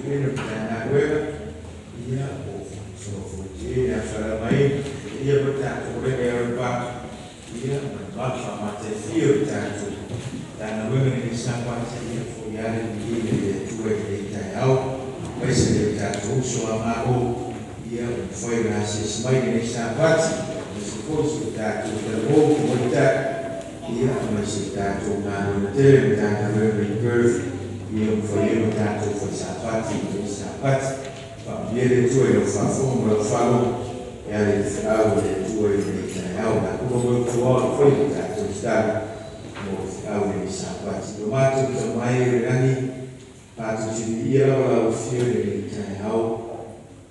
Pulega ma Matagaluega, ia, po o Faamasinoga foi le aofalagaina ia ma le tatou Pulega i Aleipata, ia ma le mamalu faamatafie o le tatou Matagaluega i lenei Sapati. Ia fo'i lava le viiga i le Atua i lenei taeao, aemaise o tatou uso a Malo, ia ua mafai ona asiasi mai i lenei Sapati, aemaise foi si o tatou talavou tamaitai, ia ma si o tatou galuega tele Matagaluega i Perth, ia ua mafai ai ona tatou fai Sapati i lenei Sapati. Faamanuia le Atua i lau faafofoga ma lau faalogo e ala i le feau a le Atua i lenei taeao. O le a kuma mai outou ao e fai le tatou tatalo mo le feau i lenei Sapati. Lo matou Tama e i le lagi, matou te viia lava lau afio i lenei taeao.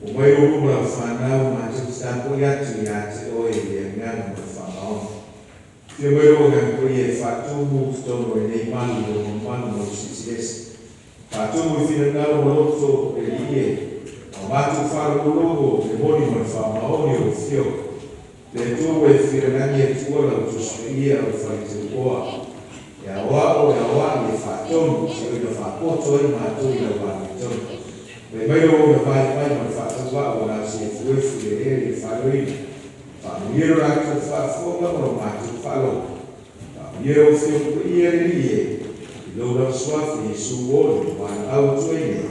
Ua mai ou luma lau fanau, matou te tapuai atu ia te oe i le agaga ma le faamaoni. Afio mai lou Agaga Paia e faatumu totonu o lenei malu i lou mamalu ma lou silisiliese. Faatumu i finagalo ma loto e Alii e, ma matou faalogologo i le moni ma le faamaoni o lau Afioga. Le Atua ua e filelagi atua lau Tusi Paia o le Faletauoa, e aoao, e aoai, e faatonu, seia faapoto ai matou i lau amiotonu. Fai mai lou auina vaivai ma le faatauvaa ua na se efuefu i le eleele i le faaloina. Faamanuia lo latou faafofoga ma lo matou faalogo. Faamanuia lau Afioga Paia le Alii e, i lou lava suafa Iesu o le valaau atu ai nei.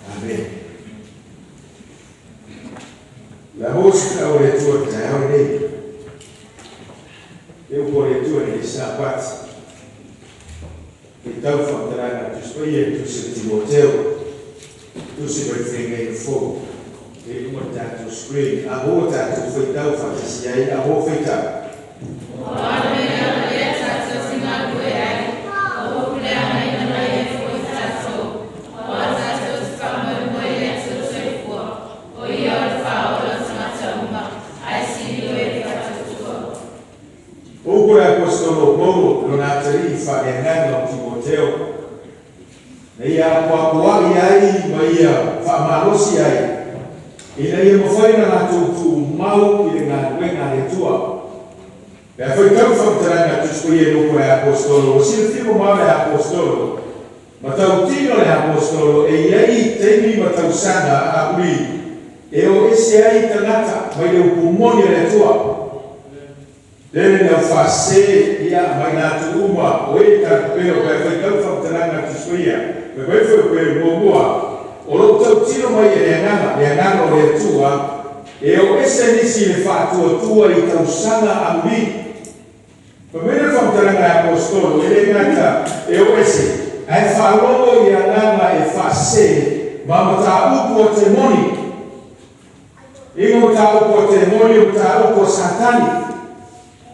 Amen. Le a maua se feau a le Atua i le taeao lenei. Le upu a le Atua i lenei Sapati. Faitau faamatalaga a le Tusi Paia i le Tusi a Timoteo, tusi mai le Feagaiga Fou. E i luma o le tatou screen. A maua tatou faitau faatasi ai, a maua faitau. O a mea lava lea tatou te galulue ai, ua puleagaina mai ai foi tatou, aua tatou te faamoemoe i le Atua soifua, o ia o le Faaola o tagata uma, ae sili oe i le faatuatua. O upu a le Aposetolo o Paulo i lona atalii faaleagaga o Timoteo, na ia apoapoai ai ma ia faamalosi ai, ina ia mafai ona latou tumau i le galuega a le Atua. Pe a faitau le faamatalaga a Tusi Paia i upu a le Aposetolo, ua silafia mamao le Aposetolo, ma tautino le Aposetolo e i ai taimi ma tausaga amuli e o ese ai tagata mai le upu moni a le Atua. Lele le au faasese, ia, ma i latou uma o e talapepelo. Pe a faitau le faamatalaga a Tusi Paia, fai mai foi o Pele muamua, o lo o tautino mai e le Agaga, le Agaga o le Atua, e o ese nisi i le faatuatua i tausaga amuli. Fai mai le faamatalaga a Aposetolo, e le gata e o ese, ae faalogo i agaga e faasese ma mataupu a temoni. I nga mataupu a temoni o mataupu a Satani.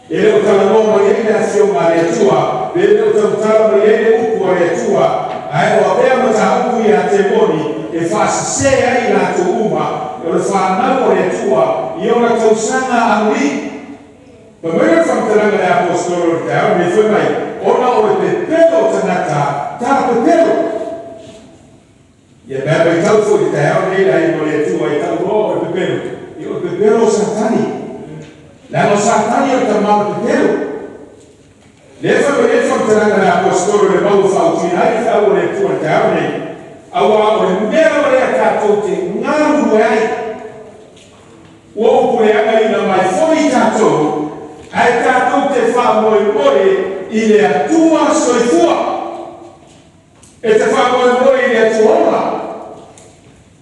E le o talanoa mai ai le Afioga a le Atua, pe le o tautala mai ai le upu a le Atua, ae o avea mataupu ia a temoni e faasese ai i latou uma o le fanau a le Atua i ona tausaga amuli. Fai mai le faamatalaga a le Aposetolo i le taeao lenei, fai mai, Ona o le pepelo o tagata, talapepelo. Ia mea matau foi i le taeao lenei le aiga o le Atua i tau loa o le pepelo, ia o le pepelo o Satani. Leaga o Satani o le tama o le pepelo. Lea fai mai ai le faamatalaga a le Aposetolo i le mau e faautuina ai le feau a le Atua i le taeao lenei, Aua o le mea lava lea tatou te galulue ai. Ua upuleagaina mai foi tatou, ae tatou te faamoemoe i le Atua soifua. E te faamoemoe i le Atua ola,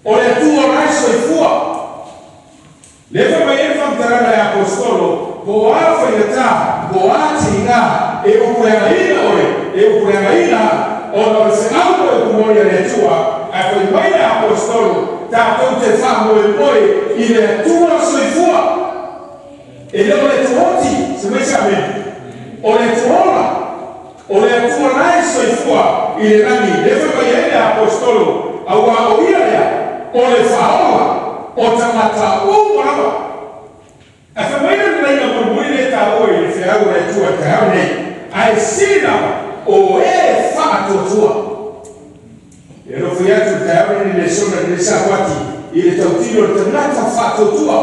o le Atua la e soifua. Lea fai mai ai le faamatalaga a le Aposetolo, po o a faigata, po o a tiga, e upuleagaina oe, e upuleagaina au, ona o le feau ma le upu moni a le Atua. Ae fai mai le Aposetolo, tatou te faamoemoe i le Atua soifua. E le o le Atua oti, se mai se amene, o le Atua ola, o le Atua la e soifua i le lagi. Lea fai mai ai le Aposetolo, aua o ia lea o le Faaola o tagata uma lava. Ae fai mai le lalaina mulimuli lea e taua i le feau a le Atua i le taeao lenei, ae sili lava o e faatuatua. E alofa atu i le taeao lenei i le lesona i lenei Sapati i le tautino o le tagata faatuatua.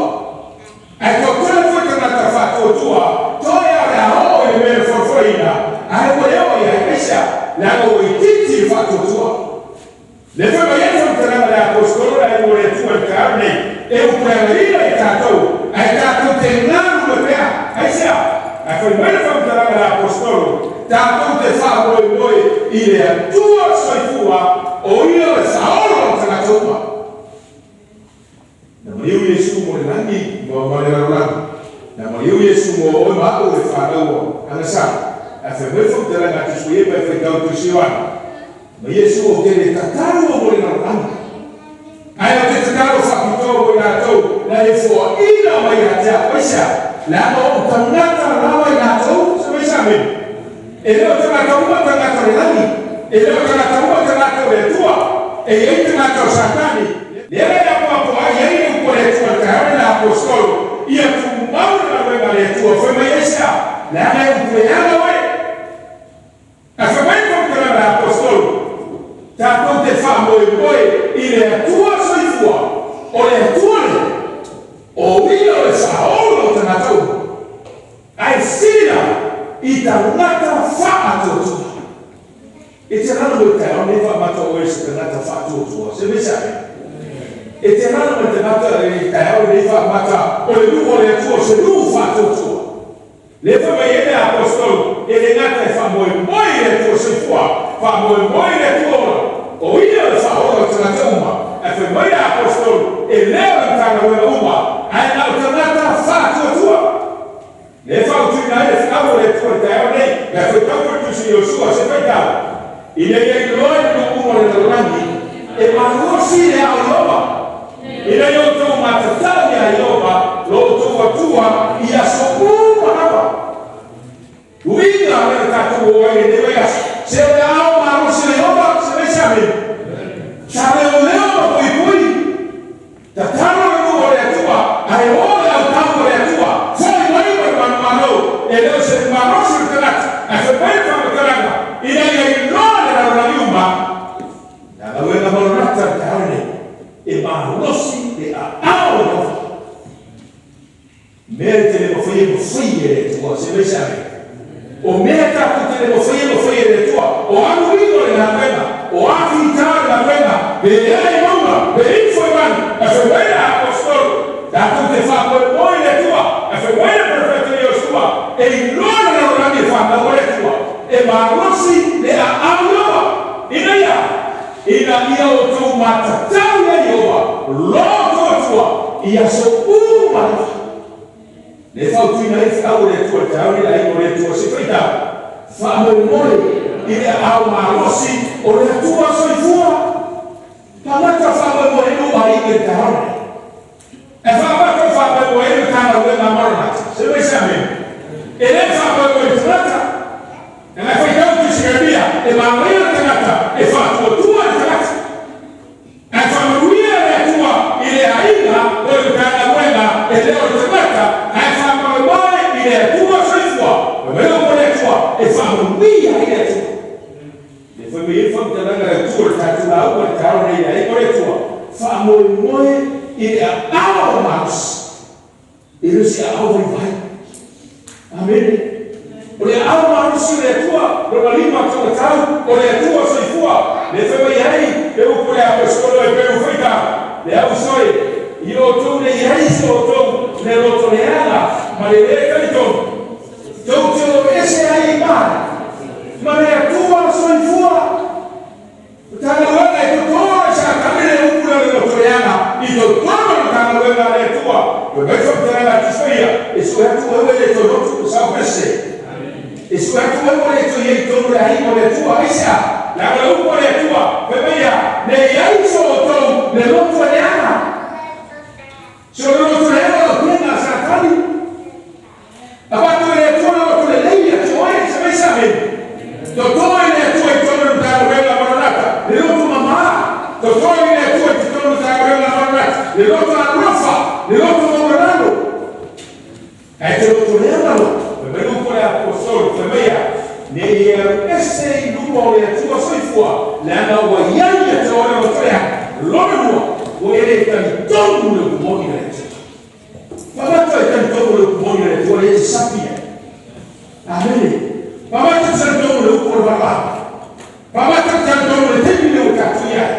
Ae toatele foi tagata faatuatua, toe lava o le a oo i le mea e folafoleina, ae ua le oo i ai. Aisea? Leaga ua itiiti le faatuatua. Lea foi mai ai le faamatalaga a le Ae fai mai le faamatalaga a le Aposetolo, Tatou te faamoemoe i le Atua soifua, o Ia o le Faaola o tagata uma. Na maliu Iesu mo le lagi ma le lalolagi. Na maliu Iesu mo oe ma a'u le fanau a agasala. Ae fai mai le faamatalaga a Tusi Paia e faitau i Tusi Ioane, Ma Iesu ou te le tatalo mo le lalolagi, ae ou te tatalo faapitoa mo i latou na e foaina mai ia te au. Aisea? Leaga o ou tagata lava i latou. Se mai sa mea. E le o tagata uma tagata o le lagi. E le o tagata uma tagata o le Atua. E i ai tagata o Satani. Lea la e apoapo ai ai le upu a le Atua i le taeao lenei le Aposetolo, ia tumau le galuega a le Atua. Fai mai aisea? Leaga e upu leaga oe. Ae fai mai le faamatalaga a le Aposetolo, Tatou te faamoemoe i le Atua soifua, o le Atua lea, o Ia o le Faaola o tagata uma, ae sili lava i tagata faatuatua. E te alaala mai i le taeao lenei faamata oe se tagata faatuatua, se mea se? E te alaala mai tagata i le taeao lenei faamata o le nuu o le Atua o se nuu faatuatua. Lea fai mai ai le Aposetolo, e le gata e faamoemoe i le Atua soifua, faamoemoe i le Atua ola, o Ia o le Faaola o tagata uma, ae fai mai le Aposetolo, e le o le Matagaluega uma, ae na o tagata faatuatua. Lea e fautuaina ai le feau a le Atua i le taeao nei, le a faitau foi le Tusi Iosua se faitau, ina ia iloa i nuu uma o le lalolagi, e malosi le ao Ieova. Ina ia outou matatau iā Ieova lo outou Atua i aso uma lava. Uiga lea na tatou o ai i lenei vaiaso, se o le ao malosi o Ieova, se mai amene. Sa leoleo ma puipui, tatalo le nuu o le Atua, ae o le autau o le Atua, foi mai ma le manumalo, e le o se malosi o le tagata, ae fai mai le faamatalaga, ina ia iloa le lalolagi uma, Na galuega maranata le taeao lenei, e malosi le aao o Ieova. Mea e te le mafai e mafai e le Atua. Se mai se amene. O mea tatou te le mafai e mafai e le Atua. O alu igo le galuega, o a fita le galuega, pe ae i mauga, pe ifo i vanu, ae fai mai le Aposetolo, tatou te faamoemoe i le Atua, ae fai mai le Perofeta Iosua, e iloa le lalolagi e fanau ai le Atua, e malosi le aao Ieova. Ina ia, ina ia outou matatau iā Ieova lo outou Atua i aso uma lava. Lea e fautuaina ai le feau o le Atua i le taeao lenei le aiga o le Atua se faitau, faamoemoe i le aao malosi o le Atua soifua. Tagata faamoemoe uma ai i le taeao lenei. E faamata o faamoemoe ai le Matagaluega a Maranatha. Se mai se amene. E le faamoemoe i le tagata. Leaga e faitau Tusi Ieremia, e manaia le tagata e faatuatua i le tagata. Ae faamanuia le Atua i le aiga o le Matagaluega e le o le tagata, ae faamoemoe i le Atua soifua. Fai mai le upu a le Atua, e faamanuia ai le Atua. Lea fai mai ai le faamatalaga a le Atua i le tatou lauga i le taeao lenei i le aiga o le Atua, faamoemoe i le aao malosi, e le o se aao vaivai. Amene. O le aao malosi o le Atua, lona lima taumatau, o le Atua soifua. Lea fai mai ai le upu a le Aposetolo Heperu faitau, Le auso e, i outou le i ai se outou le loto leaga ma le lē talitonu, Tou te o ese ai i male ma le Atua soifua. O Matagaluega e toto ai Satani le upu lea o le loto leaga i totonu o le Matagaluega a le Atua. Fai mai faamatalaga a Tusi Paia, E sue atu oe ua le toe lotu, e sao pe sese? E sue atu oe ua le toe i ai i totonu o le aiga o le Atua. Aisea? Leaga o le upu a le Atua, fai mai ia, Ne i ai so outou le loto e leaga. Se o le loto leaga o le upega a Satani. Avatu e le Atua le loto lelei ia te oe, se mai sa mea. Toto e le Atua i totonu o le Matagaluega Maranata le loto mamā. Toto e le Atua i totonu o le Matagaluega Maranata le loto alofa, le loto maualalo. Ae te loto leaga loto. Fai mai le upu a le Aposetolo, fai mai ia, Ne i e alu ese i luma o le Atua soifua, leaga ua i ai ia te oe le loto leaga. Lona lua, ua e le talitonu le upu moni a le Atua. Pamata e talitonu le upu moni a le Atua lea e te sapi ai. Amene. Pamata te talitonu le upu o le valaau. Pamata te talitonu le taimi lea ua tatou i ai.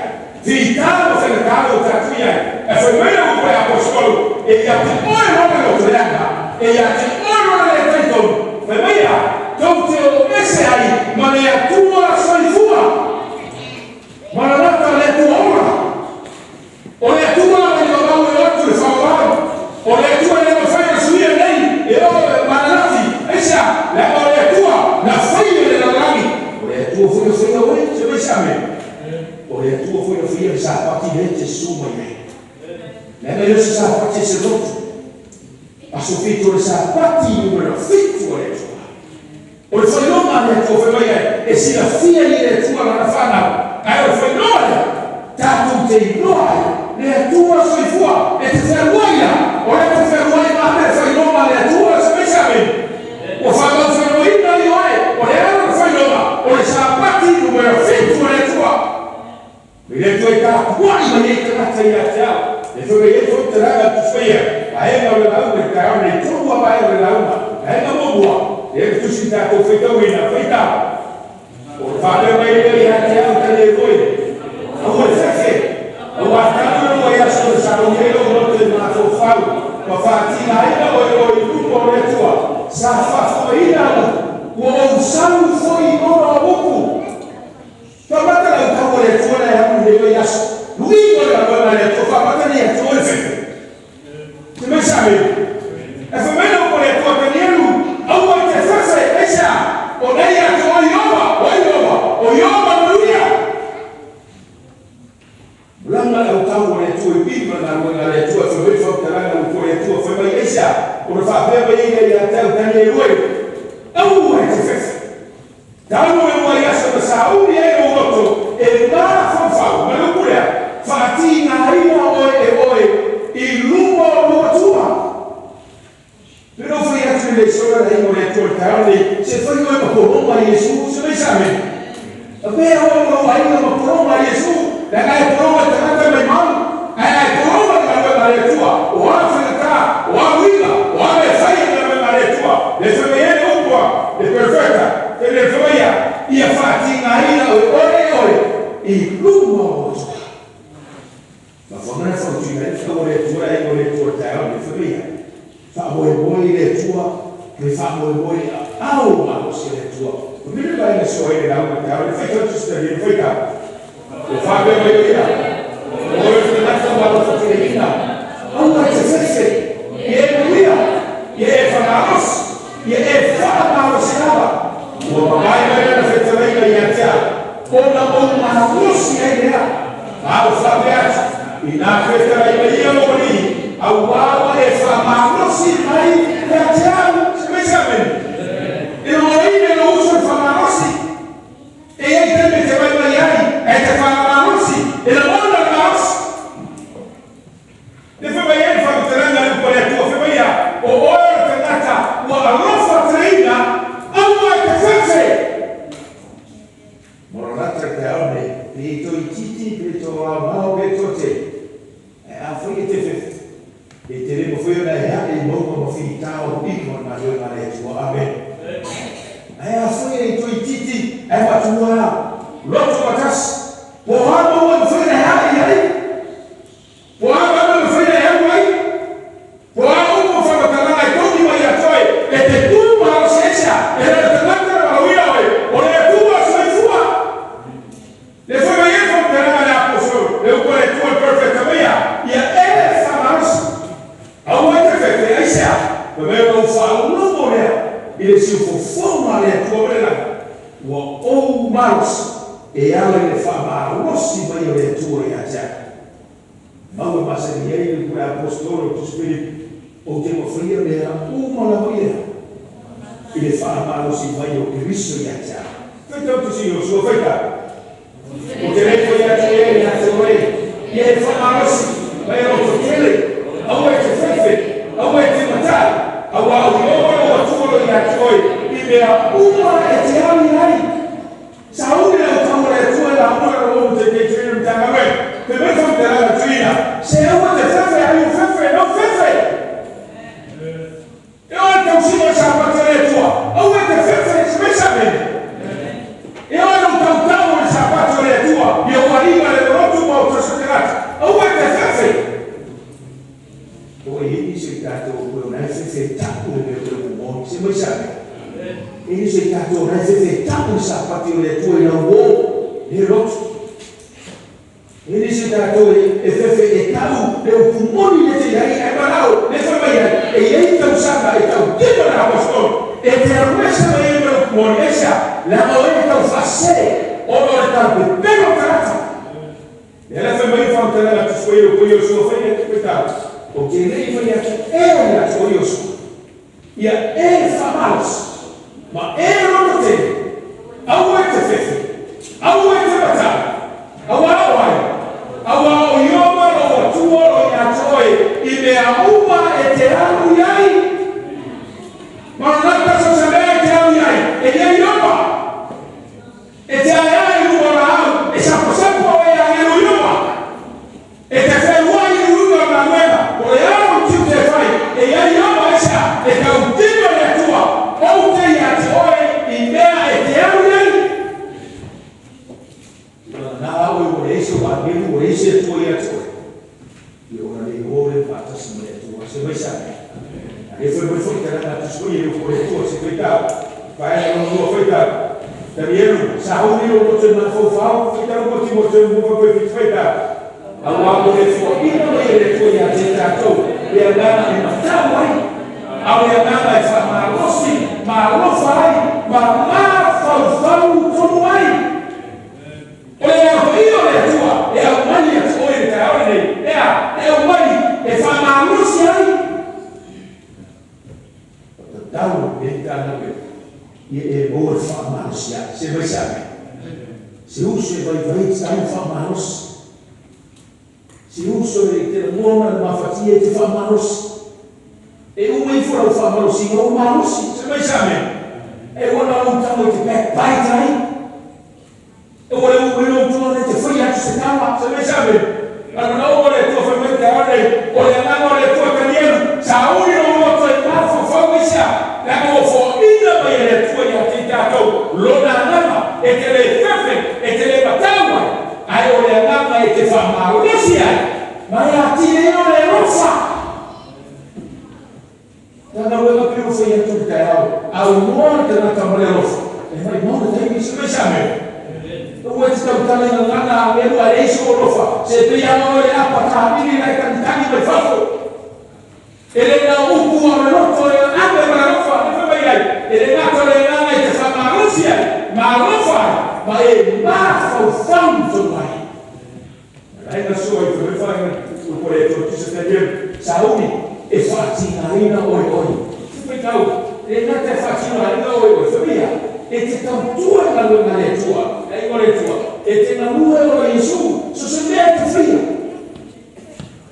Fita ma faigata lea ua tatou i ai. Ae fai mai le upu a le Aposetolo, E ia te oe loa le loto leaga, e ia te oe loa le le talitonu. Fai E le o se Sapati e se loto. Aso 7 o le Sapati numera 7 o le Atua. O le faailoga a le Atua fai mai ai, e silafia i le Atua lana fanau, ae o le faailoga lea, tatou te iloa ai le Atua soifua e te fealuai la, o le te fealuai ma le faailoga a le Atua se mai sa. Ua faamaufainoina i oe, o le ala o le faailoga, o le Sapati numera 7 o le Atua. I le Atua e tapuai mai ai tagata ia te au. E fai mai ai faamatalaga a le Tusi Paia, vaega o le lauga i le taeao nei, tolu lava vaega o le lauga. Vaega muamua, lea le tusi tatou faitauina, faitau. O le faapea mai lea ia te au taliē oe, aua le fefe, auā talu le lua aso na sauni ai lou loto i le mafaufau ma faatigaina oe oe i luma o le Atua, sa faafofogaina au, ua ou sau foi i ona o upu. Faamata lau tau o le Atua na e alu i lenei vaiaso. Luiga o le galuega a le Atua, faamata nei ia te oe le fefe. Se mai sa mea. E fai mai lau o le Atua Tanielu, aua e te fefe, aisea? O nei ia te oe Ioba, o ai Ioba? O Ioba manuia. Lana le autau o le Atua i pili ma le galuega a le Atua, e fai mai le faamatalaga a le upu a le Atua, fai mai aisea? Ona faapea mai ai lea ia te au Tanielu e, aua e te fefe. Talu le uluai aso na sauni ai lou loto e mafaufau ma le upu lea, faatigaina oe e oe i luma o lou Atua. Le lou fai atu i le sola le aiga o le Atua i le taeao lenei, se fai oe ma pologa i Iesu, se mai sa amene. Avea oe ma lou aiga ma pologa i Iesu, leaga e pologa i tagata e maimau, ae a e pologa i le galuega a le Atua, o a faigata, o a uiga, o a mea e fai i le galuega a le Atua, le fai mai ai le upu a le perofeta, fai mai le fai mai ia, ia faatigaina oe oe oe i luma o lou Atua. Mafuaaga na fautuaina ai le tau o le Atua e aiga o le Atua i le taeao lenei, fai mai ia, faamoemoe i le Atua, toe faamoemoe i aao malosi o le Atua. O mea le vaega e soa ai le lauga i le taeao lenei, faitau atu se taliai, faitau. Ua faapea mai o ia, o oe o le tagata ua alofa teleina, aua e te fefe, ia e manuia, ia e faamalosi, ia e faamalosi lava. Ua mavae mai lana fetalaiga ia te au, ona ou malosi ai lea. A ua faapea atu, inā fetalai mai ia lou alii, auā ua e faamalosi mai ia te au. Se mai se amene. E logoina i lou uso le faamalosi. E i ai taimi e te vaivai ai, ae te faamalosi, e lagona le malosi. Le fai mai ai le faamatalaga a le upu a le Atua, fai mai ia, o oe o le tagata ua alofa teleina, aua e te fefe. Maranata i le taeao nei, pe i toaitiiti, pe i toalaumao, pe toatele, ae afai e te fefe, e te le mafai ona e ae i mauga ma fitao ino o le galuega a le Atua. Amene. Ae afai e i toaitiiti, ae matua loto matasi, po o a maua e mafai ona e ae i ai, po o a manu e mafai ona e alu ai, po o a upu o faamatalaga e togi mai ia te oe, e te tu malosi ai sea, e le o le tagata na valaauina oe, o le Atua soifua. Le fai mai ai faamatalaga a le aposolo, le upu a le Atua le perofeta mai ia, ia e faamalosi. Aua e te fefe, aisea? Fai mai ona ou faalogo lea i le siufofoga a le Atua ma le lagi, ua ou malosi e ala i le faamalosi mai o le Atua ia te au. Mau e masani ai le upu a le aposetolo i Tusi Pilipi, Ou te mafaia mea uma lava ia i le faamalosi mai o Keriso ia te au. Faitau Tusi Iosua, faitau. Ou te le fai atu ea ia te oe, ia e faamalosi, ma e lototele, aua e te fefe, aua e te matau, auā o Ieova lou Atua o lo o ia te oe i mea uma e te alu i ai. Sauni le autau o le Atua i lauga na lou te te tuina Matagaluega. Fai mai faamatalaga tuina, se aua te fefe, ai o fefe, no fefe. E oe le tausiga o le Sapati a le Atua, aua e te fefe, se mai sa amene. E oe lou tautau o le Sapati o le Atua, ia ua iga le lolotu ma o toso tagata, aua e te fefe. O e i se tatou koe o na e fefe taʻu le mea koe moni, se mai sa amene. E i se tatou na e fefe taʻu le Sapati o le Atua i lau o le lotu. E le se tatou e fefe e tau le upu moni le te i ai, ae manao le fai mai ai, e i ai tausaga e tautino le aposetolo, e te alu ese mai ai ma le upu moni. Aisea? Leaga o e tau faasee ona o le talapepelo o tagata. Lea la e fai mai le faamatalaga a Tusi Paia o Paia o Sua fai ai, faitau. Ou te le i fai atu ea ia te oe Iosua, ia e faamalosi, ma e lototele, aua e te fefe, aua e te mataua, auā o ai? Auā o Ieova lou Atua o lo o ia te oe i mea uma e te alu i ai. Maranata so o se mea e te alu i ai, e i ai Ieova. E te aeae i luga o laau, e saposapo oe e agelu Ieova. E te feluai i luga o galuega, o le ao i tiute e fai, e i ai Ieova, aisea? E tautino le Atua, Ou te ia te oe i mea e te alu i ai. Vagana oe ua leai sou agelu, ua leai se Atua ia te oe. Ia ona le o lea faatasi ma le Atua. Se mai sa mea. A le fai mai foi tala na tusi foi e le o le Atua se faitau. Vaega lona lua faitau. Tanielu, sa hou nei lou loto i mafaufau, faitau mo Timoteo mo fai foi faitau. Auā mo le foaiina mai e le Atua ia te tatou le agaga e matau ai, a o le agaga e faamalosi ma alofa ai ma mafaufau tonu ai. O le alofaia o le Atua e aumai ia te oe i le taeao lenei, e a? E aumai e faamalosi ai. O tatau lenei Matagaluega ia e maua le faamalosia'i. Se mai se ave. Se uso e vaivai e tatau ona faamalosi. Se uso e te lagona le mafatia e te faamalosi. E uma ifo lau faamalosiga ua malosi. Se mai se ave. E ua na ou tago i te backbite ai. Ua le umi lou tulaga e te faia atu se tala, se mai sa mea. A na manao o le Atua fai mai taeao nei, o le agaga o le Atua Tanielu, sauni lou loto e mafaufau aisea, leaga ua foaiina mai e le Atua ia te i tatou Lona agaga, e te le fefe, e te le matau ai, ae o le agaga e te faamalosi ai, ma e atili ai o le alofa. Na galuega pei ua fai atu i le taeao, aunoa le tagata ma le alofa, e maimau le taimi, se mai sa mea. Aua e te tautala i gagana agelu ae leai sou alofa, se pei lava oe le apa tāmili la e tagitagi mai fafo. E le na o upu a o le loto e ave ma le alofa, e fai mai ai, e le gata o le agaga e te faamalosi ai, ma alofa ai, ma e mafaufau tonu ai. Laina soa i fai mai whainga o le Atua tusa talieu sauni e faatinaina oe oe. Se faitau, e le gata e faatinaina oe oe, fai mai a, e te tautua i galuega a le Atua, le aiga o le Atua, e te galue ona Iesu, so se mea e te faia.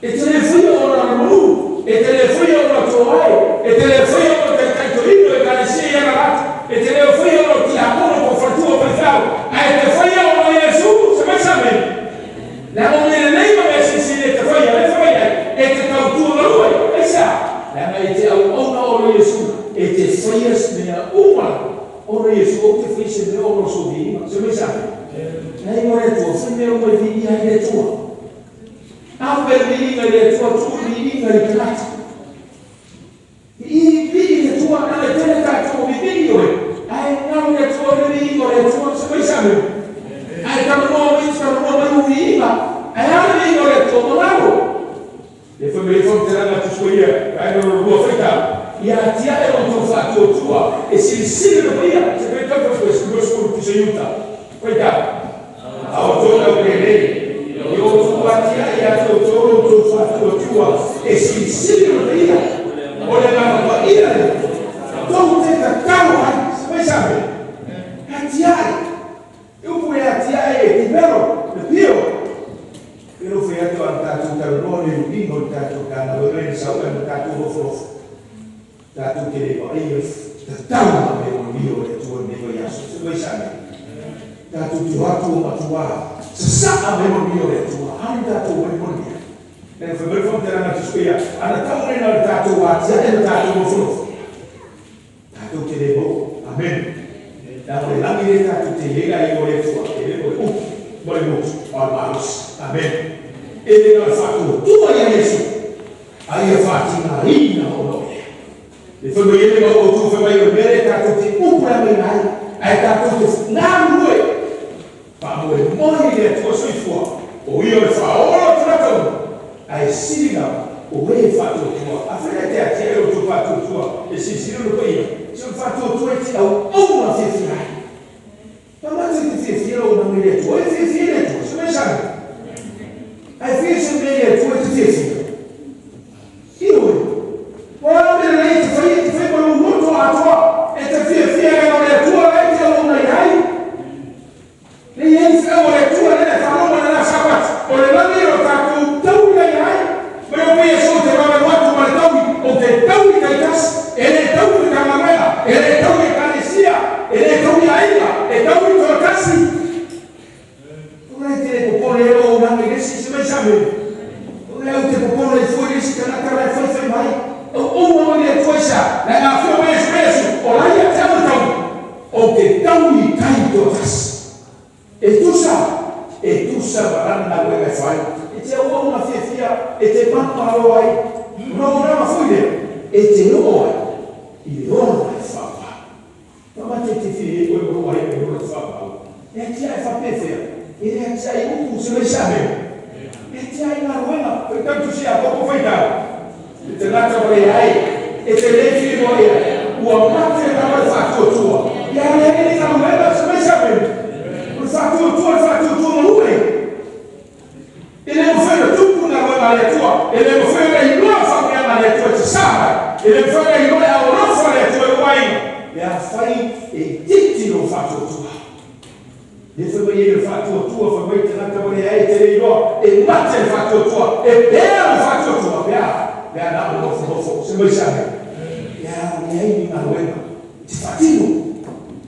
E te le faia ona le manu, e te le faia ona toae, e te le faia ona taitai toeaina o Ekalesia i ana atu, e te le faia ona o tiakono po o faletua o faifeau, ae e te faia ona o Iesu, se mai sa mea. Leaga o mea lelei ma mea silisili e te faia, lea e fai mai ai, e te tautua galue. Aisea? Leaga e te auauna ona o Iesu, e te faia mea uma ona o Iesu, aua te faia se mea ona o sou viiga. Se mai sa mea. Leai mo le Atua, fai mea uma e viia ai le Atua. Ave le viiga i le Atua, tuu le viiga i le tagata. Vii, vii le Atua, leaga e tele tatou o vivii oe, ae galo le Atua i le viiga o le Atua, se mai sa mea. Ae talanoa mai, talanoa mai u viiga, ae a le viiga o le Atua, ua galo. Le fai mai ai faamatalaga a Tusi Paia, vaega lona lua, faitau, Ia atiae lo outou faatuatua e silisili le paia, se faitau faafuasulu tusa Iuta, faitau. A outou laulelei, ia outou atiae ia te outou lo outou faatuatua e silisili le paia, o le Agaga Paia lea tou te tatalo ai. Mai sa mea? Atiae. E upu e atiae e develop le pio. E le fai atu a na tatou talanoa le uiga o le tatou Matagaluega i le sau ae na tatou nofonofo. Tatou te le vaaia tatau ma mea manuia o le Atua i lenei vaiaso. Se mai sa mea. Tatou te o atu o matuā sasaa mea manuia o le Atua. A le tatou mai manuia. Lea fai mai le faamatalaga a Iesu ia, ana tau lena o le tatou atiae ma tatou nofonofo. Tatou te le maua. Amene. Leaga o le lagi lea tatou te i ai le aiga o le Atua, e le o le upu ma le motu, a o le malosi. Amene. E le na o le faatuatua ia Iesu, a ia faatinaina ona o ia. Le fai mai ai le mau autu fai mai o le mea lea tatou te upu leagaina ai, ae tatou te galulue faamoemoe i le Atua soifua, o ia o le faaola o tagata uma, ae sili lava o e faatuatua. Afai la e te atiae lo outou faatuatua e silisili ona paia, se o le faatuatua e te auauna fiafia ai. Mamata i te fiafia lou agaga i le Atua, e fiafia i le Atua, se mea e sala. Ae fia se mea i le Atua e te fiafia. I le ola e whaapau. Ma mate te whie e oe mo ai e ola te whaapau. E atia e whapewhea. E le atia i upu se mai same. E atia i ngā ruenga. Pe tau tu si a koko whaitau. E te ngata o le ai. E te le whie mo ia. Ua mate na wai whātuatua. Ia le hele ngā ruenga se mai same. O le whātuatua, le whātuatua malue. E le mawhai o tupu ngā ruenga le atua. E le mawhai o le iloa whakea le atua te sāhai. E le mawhai o iloa a orofa le atua e wai. E a whai e titi o whātuatua. Le whai mai e le whātuatua, whai mai te ngata wale ai te reiroa, e mate le whātuatua, e pēa le whātuatua, pēa, pēa nā o nofo nofo, se mai same. Ia le ai ni ngā ruenga, te whātino.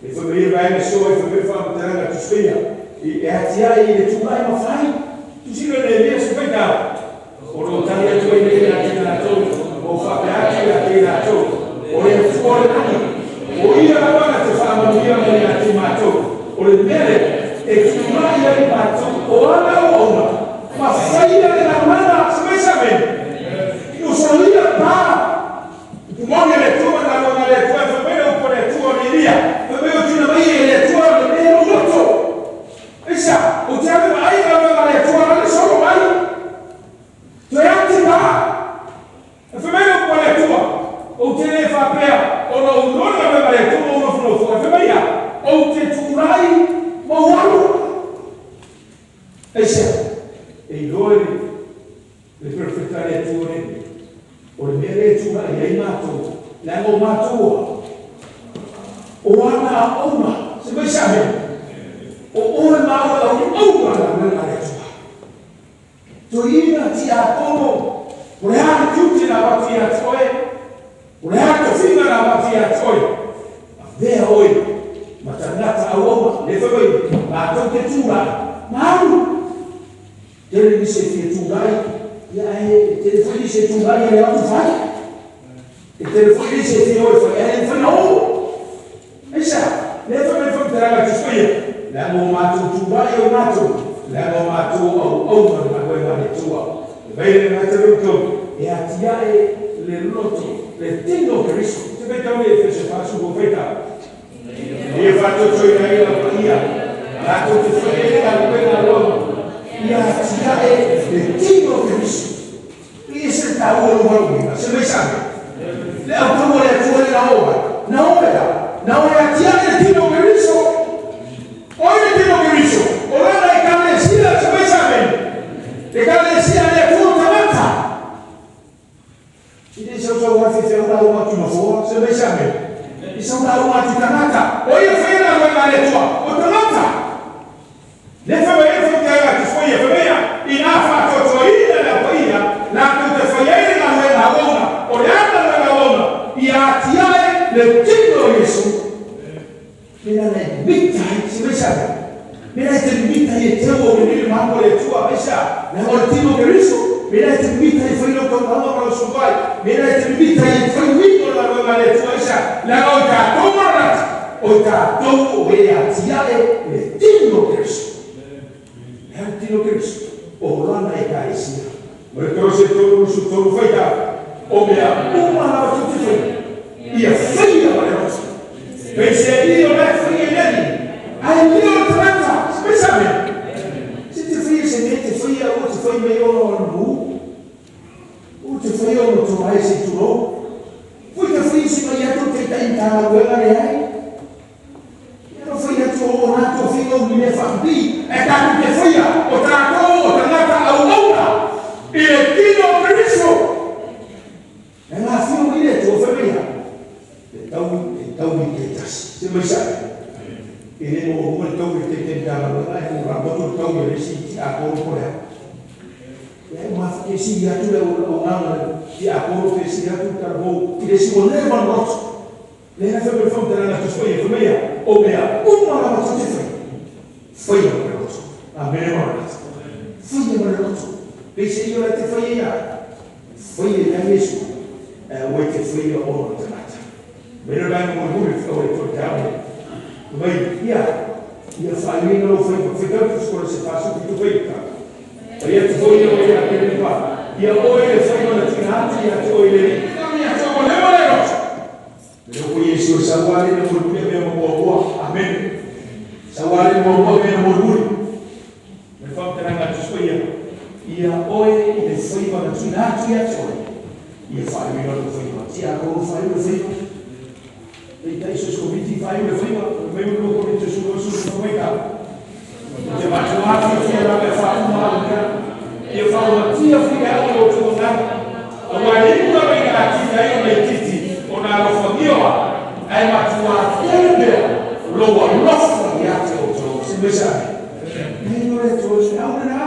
E whai mai e vai me soa, e whai mai wha tu spia, e atia i le tūrai ma whai, tu sino le mea se whai tau. O lo tari atu ai le ia te rātou, o whapea atu ia te rātou, o le fua le nani, o ia rawana te whaamanuia mai ia te mātou, o le mere e tūrai ai mātou, o ana o ona, ma whaia le rawana, se mai same. O soia pā, Kumone le tua na lona le tua, fa mai o le tua ni lia, fa mai o tuna mai e le tua le mea o loto. Isa, o te ave mai na lona le tua na le solo mai. Toe ati pā, fa mai o le tua, o te le whapea, o lo unona me le tua o no fno fa mai ia, o te turai mo waru. Isa, e iloa le perfecta le tua ne. O le mea le tura i ai mātou, le anga o mātou o ana a ouna, se mai same, o oe māua au i ouna la mea le tua. To ina ti a kono, o le hana tiute na wati a toe, o le hana tofinga na wati a toe, a vea oe, ma tangata au ouna, le whai mai, mātou te tūrai, māru, Tere ni se fia tūrai, ia e tere foi ni se tūrai e atu whai. E tere foi ni se fia oi whai, e whai na o. Eisa, le whai mai whai te ranga te whaia. Le anga o mātou tūrai o mātou, le anga o mātou au au ma ngā koe ngā le tua. Le mai le ngā te rautou, e atia e le loto, le tino Kristo. Te whai tau e whai se whasu ko whai tau. E whātoto i nei la paia, rātou te whai e ngā koe ngā roa. Ia atia e le tino Kristo. I se tau o lumaluina, se mai same. Le au tau le atua le na oa. Na oa ea, na oa atia e le tino Kristo. O le tino Kristo. O lana i kalesia, se mai same. Le kalesia le atua tangata. I le sau sau wafi fe ura o atu na foa, se mai same. I sau ura o atu tangata. O ia whai na wai ngā le atua, o tangata. Le whai mai e whai te anga te whai e whai i ngā whātotoa i le leo paia, nā tō te whai ai le ngā wai ngā ona, o le ana le ngā ona, i atia e le tino Yesu. Mena nei mita i se mai same. Mena i te mita i e te o le nile māpo le atua, aisa, le o le tino Kristo. Mena i te mita i whai lau tau ma lau supai. Mena i te mita i whai wito la wai le atua, aisa, le o tātou marata, o tātou o e atia e le tino Kristo. Le tino Kristo. O lana e ka isia. Ma le toro se toro rusu toro whaita. O mea uma la watu te whai. Ia whaia ma le roto. Pei se i o le whai e neni. Ai leo le tangata. Se same. Se te whai se me te whai a o te whai mei ono o nu. O te whai ono tō ai se turo. Fui te whai se mai atu te tai tāla uenga le ai. Ia no whai atu o nā tō whinga o ni me whakapi. E tāku te whaia o tātou o tangata au auna. I le tino Kristo. E ngā whio i le tō whaia. E tau i te tasi. Se mai sa. E le mo o le tau i te te tāla uenga e o rāmotu tau i le si ti a koro kore. E ma ke si atu le o ngā ti a koro ke si atu tarabo i le si o le van roto. Le na whai whai te ranga tu whai e whaia o mea uma la watu te whai. Whai o le roto. A mea o roto. Whai o le roto. Pei se i o le te whai ia. Whai e ia Yesu. E oe te whai o ono te mata. Me le vai mo huri o e tō te ame. Mai ia. Ia whai inga lo whai whai tau tu skora se whasu ki tu whai ka. Ia tu whai o ia ke le pa. Ia oe le whai o le tina atu ia te oe le. Ia te oe le roto. Le Soko Iesu o sauā le na mulimuli mea ma muamua. Amene. Sauā le muamua mea na mulimuli. O le faamatalaga a le Tusi Paia, Ia oe i le faiva na tuuina atu ia te oe, ia faaiuina lou faiva. Tiakono faaiu le faiva. Peitai so se Komiti faaiu le faiva. Fai mai lua Komiti o 25 faitau. Ou te matua fiafia lava e faauma au mea. Ia faaumatia foi e au lo outou agaga. Aua e inu lava ina atili ai ona itiiti ona alofagia o au, ae matua tele pea lou alofa ia te outou. Se mai sa ane. Nei o le Atua o se au lena.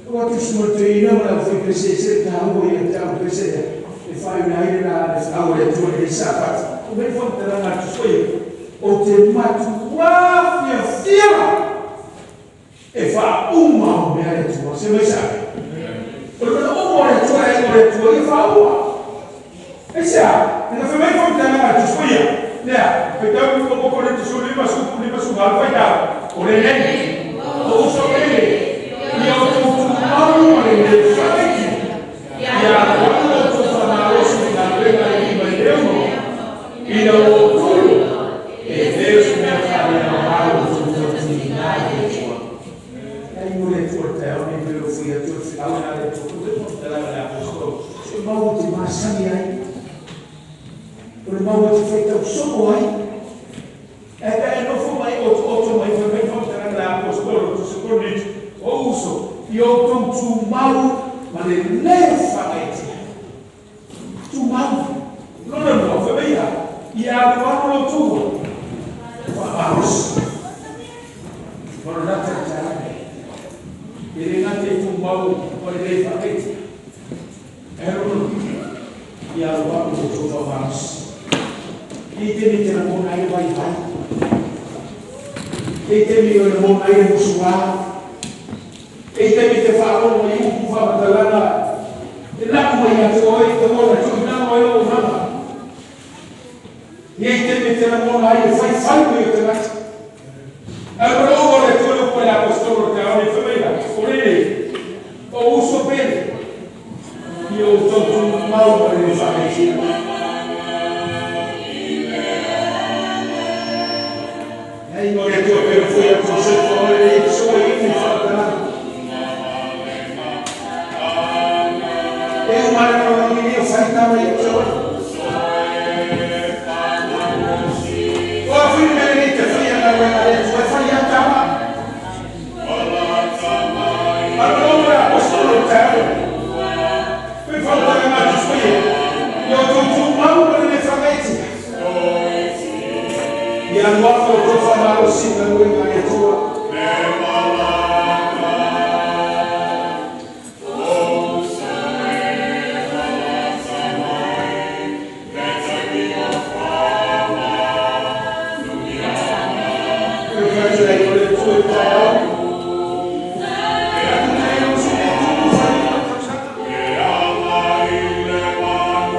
Ua tusi mo le toeaina ma le aufaipeese ese le taua ia te au le pese lea e faaiuna ai le feau a le Atua i lenei Sapati. Fai mai le faamatalaga a le Tusi Paia, Ou te matuā fiafia lava e faauma au mea le Atua. Se mai sa ane. O le manaoga o le Atua e aiga o le Atua ia faauma. Aisea? Ina fai mai le faamatalaga a le Tusi Paia, lea, faitau i 2 Korinito 15, 18 faitau, O lenei, o uso pele, ia outou tumau ma le lē faagaiti, ia alualu lo outou faamalosi i le galuega a le Alii mai le ono, ina ua outou iloa, e le o se mea faaleaoga lo outou tautiaina i le Atua. E ai mo le Atua i le taeao lenei pei ona ou fai atu, o le feau lena a le Atua. Pei foi faamatalaga a le Aposetolo, se mau ou te masani ai, o le mau ou te faitau soo ai. Ae pe a e nofo ma e otooto mai, fai mai le faamatalaga a le Aposetolo, Tusi Korinito, O uso, ia outou tumau ma le lē faagaeetia. Tumau. Lona lua, fai mai ia, ia alualu lo outou faamalosi. Maranata i le taeao lenei. E le gata i tumau ma le lē faagaeetia, ae lona lua, ia alualu lo outou faamalosi. E i ai taimi e te lagona ai le vaivai. E i ai taimi e lagona ai le musuā. E i ai taimi e te faalogo i upu faamatalaga e lau mai ia te oe i te ola e tuuina mai lou agaga. E i ai taimi e te lagona ai le faifai mai o tagata. Ae o le manaoga o le Atua le upu a le Aposetolo i le taeao nei, fai mai la, o lenei, o uso pele, ia outou tumau ma le faagaeetia. E ai o le Atua pei ona fai atu o soifua oe lelei e soa i le faamatalaga. E uma le lalolagi nei o fai tala ia te oe. O a foi le mea lelei e te faia i galuega a le Atua, e fai lava tala. A o le manaoga o le Aposetolo i le taeao lenei, pei faamatalaga a Tusi Paia, ia outou tumau ma le le faagaeetia. Ia alu atu outou faamalosi i galuega a le Atua. E fai atu ai o le Atua i le taeao. E atu nei o se mea tupu faaiuga o le tausaga.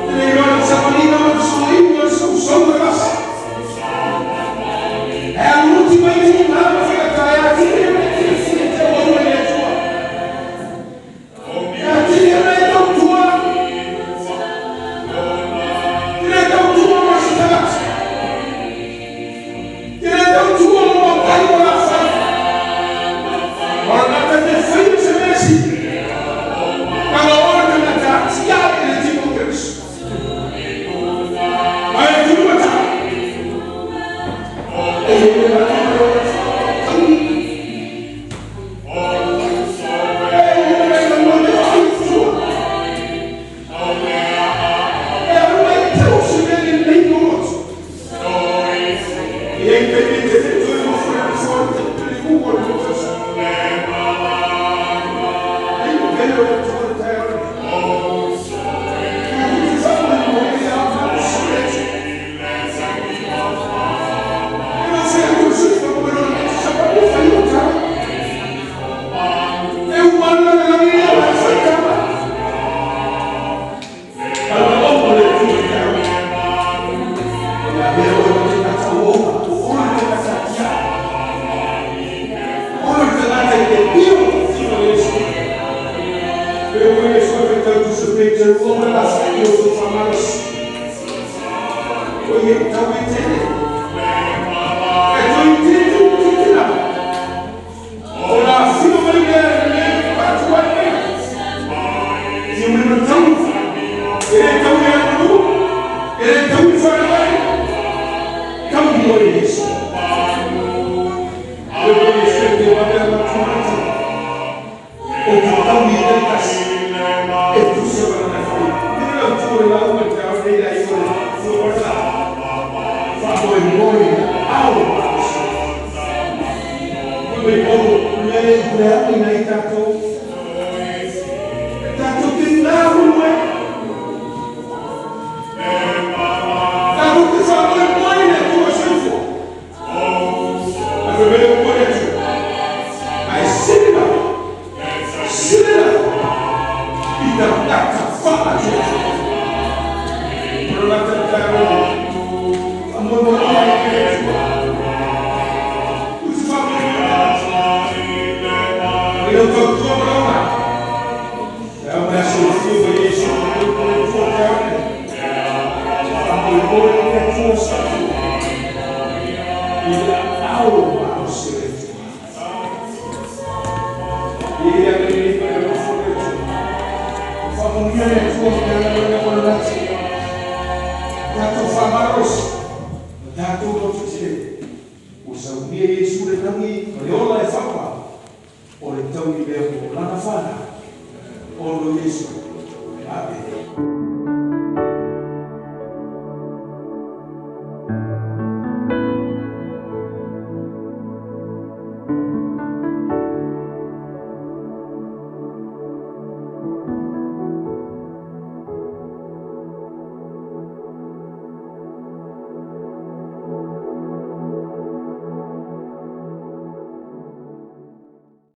E le iloa le savaliga ma le fesuaaiga o le sousou o le vasa. E aluluti mai le iga ma faigata e atili ai le fiafia. O le taui lea mo lana fanau o lo Iesu. Amene.